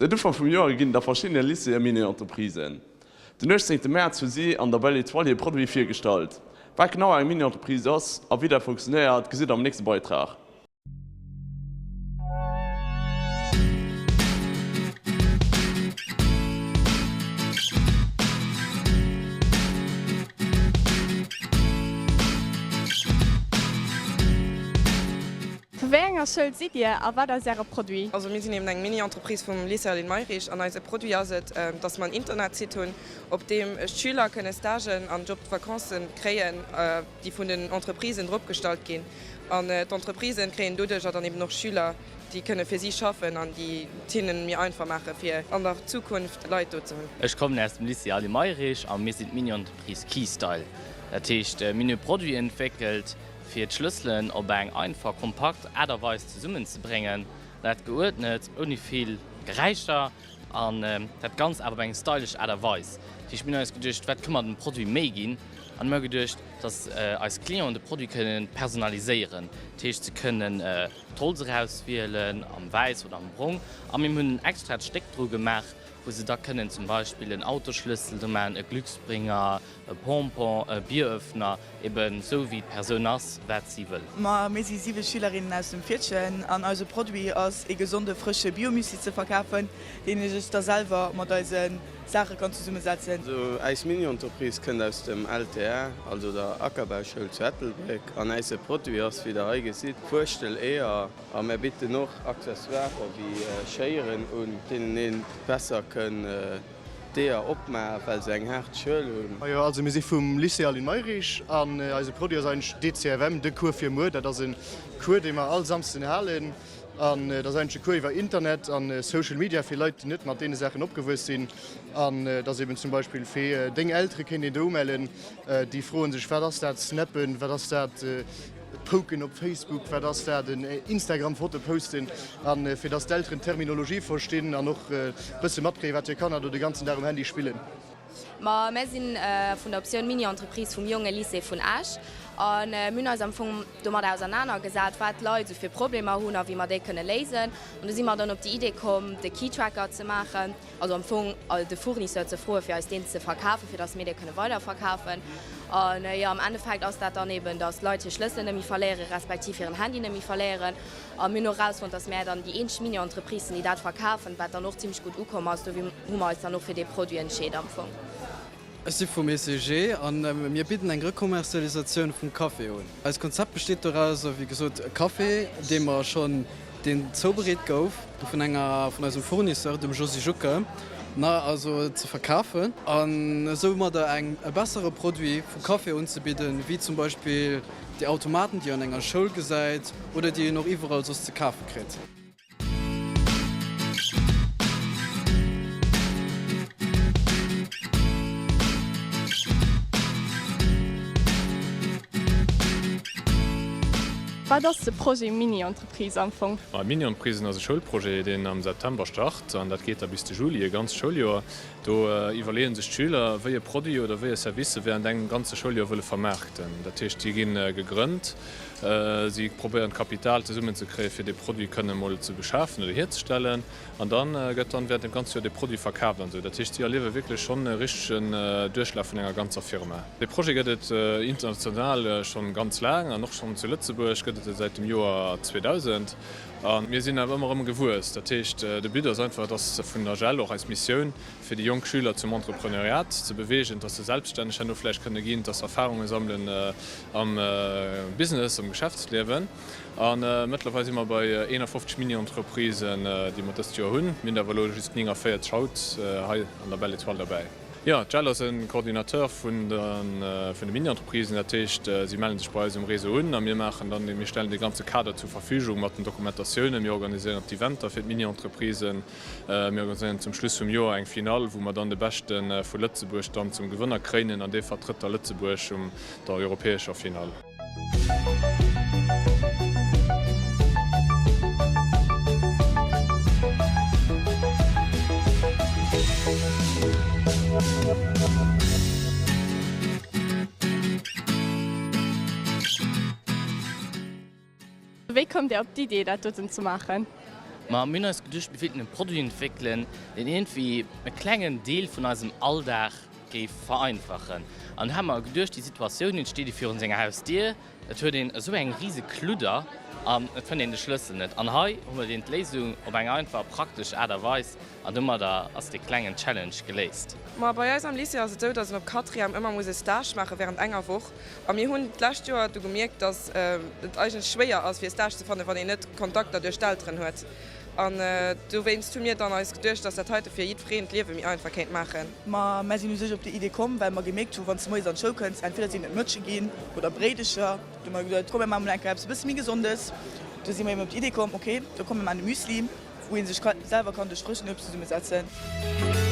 Säit Ufank vum Joer ginn et a verschiddene Lycéeë Mini-Entreprisen. Den 18 Mäerz hu si an der Belle Etoile hir Produite virgestallt. Wat genau eng Mini-Entreprise ass a wéi dat funktionéiert, gesitt der am nächste Beitrag. Vu wéi enger Schoul sidd Dir a wat ass Äre Produit? Also mir sinn eben eng Mini-Entreprise vum Lycée Aline Mayrisch an eise Produit ass et, dass mer en Internetsite hunn, op deem d'Schüler kënne Stagen an Job de vacances kréien, déi vun den Entreprisen drop gestallt ginn. An d'Entreprisen kréien doduercher dann eben och Schüler, déi kënne fir si schaffen an déi et hinnen méi einfach maache fir an der Zukunft Leit do ze hunn. Ech kommen aus dem Lycée Aline Mayrisch a mir sinn d'Mini-Entreprise Keystyle. Dat heescht, mir hunn e Produit entwéckelt, fir d'Schlësselen op eng einfach, kompakt Aart a Weis zesummenzebréngen, dat geuerdnet, ouni vill Geräischer an dat Ganzt awer op eng stylesch Aart a Weis. Dat heescht, mir hunn eis geduecht, wat kënne mer dem Produit méi ginn? An hu mer geduecht, dass eis Clienten de Produit kënnen personaliséieren, dat heescht, se kënnen d'Holz erauswielen, am Wäiss oder am Brong, a mir hunn en extrat Stéck dru gemaach, wou se da kënnen zum Beispill en Autoschlëssel dru maachen, e Glücksbringer, e Pompon, e Bieröffner, eben esou wéi d'Persoun ass, wat si wëll. Ma mir si 7 Schülerinnen aus dem Fiertchen an eise Produit ass ee gesonde frësche Biomüsli ze verkafen, deen ee sech da selwer mat eise Saache kann zesummesetzen. Also äis Mini-Entreprise kënnt aus dem LTA, also der Ackerbauschoul zu Ettelbréck an äise Produit ass, wéi der hei gesitt, Wuerschtel-Eeër a mär bidden och Accessoiren wéi Schéieren un, deenen een besser kënn d'Eeër opmaachen, well se eng haart Schuel hunn. Majo, also mir si vum Lycée Aline Mayrisch an eise Produit ass eigentlech DCFM, de Cours fir muer. Dat ass e Cours, dee mer all Samsden halen an dat ass eigentlech e Cours iwwer Internet an Social Media fir Leit, déi net mat deene Saachen opgewuess sinn. An dat ass eben zum Beispill fir deng Eltere kéint een do umellen, déi froen sech, wat ass dat Snappen, wat ass dat Poken op Facebook, wat ass dat, en Instagram-Foto posten, a fir dass d'Elteren d'Terminologie verstinn an och e bësse matkréien, wat hir Kanner do de ganzen Dag um Handy spillen. Ma mär si vun der Optioun Mini-Entreprise vum Jonge Lycée vun Esch a mir hunn eis am Fong domadder ausernanergesat, wat d'Leit esou fir Problemer hunn a wéi mer déi kënne léisen. An du si mer dann op déi Idee komm, de Keytracker ze maachen. Also am Fong de Fournisseur ze froen, fir eis deen ze verkafen, fir datt mir dee kënne weiderverkafen. An jo, am Endeffekt ass dat dann eben, datt d'Leit hir Schlësselen net méi verléieren, respektiv hiren Handy net méi verléieren. A mir hunn och erausfonnt, datt mär dann déi eenzeg Mini-Entreprise sinn, déi dat verkafen, wat dann och zimmlech gutt ukomm ass. Dofir hu mer eis dann och fir dee Produit entscheet am Fong. Ech si vum ECG a mir bidden eng Rekommerzialisatioun vum Café un. Eist Konzept besteet dorauser, wéi gesot, e Café, dee mer schonn, deen zoubereet gouf vun enger, vun eisem Fournisseur, dem Josy Jucke, na also ze verkafen an esoumadder eng, e bessere Produit vu Café unzebidden, wéi zum Beispill déi Automaten, déi een an enger Schoul gesäit oder déi een och iwwerall soss ze kafe kritt. Wat ass de Projet Mini-Entreprise am Fong? Mini-Entreprisen ass e Schoulprojet, deen am September start an dat geet da bis de Juli, e ganzt Schouljoer. Do iwwerleeë sech d'Schüler, wéi e Produit oder wéi e Service se wärend engem ganze Schouljoer wëlle vermaarkten. Dat heescht, si gi gegrënnt, si probéieren d'Kapital zesummenzekréien, fir dee Produit kënne mol ze beschafen oder hierzestellen. An da gëtt dann wärend dem ganze Joer dee Produit verkaaft an esou. Dat heescht, si erliewe wierklech schonn e richtegen Duerchlaf vun enger ganzer Firma. Dee Projet gëtt et international schonn ganz laang an och schonn zu Lëtzebuerg gëtt et e säit dem Joer 2000. A mir sinn awer ëmmer erëm gewuess. Dat heescht, de But ass einfach, dass vun der JEL och eis Missioun, fir déi jonk Schüler zum Entrepreneuriat ze beweegen, dass se selbststänneg herno vläicht kënne ginn, dass se Erfarunge sammelen am Business, am Geschäftsliewen. A mëttlerweil si mer bei 51 Mini-Entreprisen, déi mer dëst Joer hunn. Mir hunn der awer elo just 49 haut hei an der Belle Etoile derbäi. Jo, d'JEL ass e Coordinateur vun de Mini-Entreprisen. Dat heescht, si melle sech bei eis um Réseau un a mir maachen dann, mir stellen dee ganze Kader zur Verfügung mat den Dokumentatiounen. Mir organiséieren d'Eventer fir d'Mini-Entreprisen. Mir organiséieren zum Schluss vum Joer eng Finall, wou mer dann de Beschte vu Lëtzebuerg dann zum Gewënner kréinen an dee vertrëtt da Lëtzebuerg um der europäescher Finall. Wéi kommt Dir op d'Idee dat doten ze maachen? Ma mir hunn eis geduecht, mir wéilten e Produit entwéckelen, deen iergendwéi e klengen Deel vun eisem Alldag géif vereinfachen. An du hu mer geduecht, déi Situatioun, et steet ee virun senger Hausdier, et huet een esou eng rise Kludder an et fënnt een de Schlëssel net. An hei hu mer deen d'Léisung op eng einfach, praktesch Aart a Weis an domadder ass dee klengen Challenge geléist. Ma bei eis am Lycée ass et esou, dass een op Quatrième ëmmer muss e Stage maache während enger Woch. A mir hunn d'lescht Joer du gemierkt, dass et eigentlech schwéier ass fir e Stage ze fannen, wann een net Kontakter duerch d'Elteren huet. An dowéinst hu mir dann eis geduecht, dass dat heite fir jiddwereen d'Liewe méi einfach kéint maachen. Ma mär sinn u sech op déi Idee komm, well mer gemierkt hu wann s de moies an d'Schoul kënns, entweder sinn et Mëtsche ginn oder Bréidecher. Du hu mer geduet, komm mir maache mol eng Kéier eppes e bësse méi Gesondes. Du si mer eben op déi Idee komm, ok, da komm mir maachen e Müsli, wou ee sech selwer kann duerch frëschen Uebst zesummesetzen.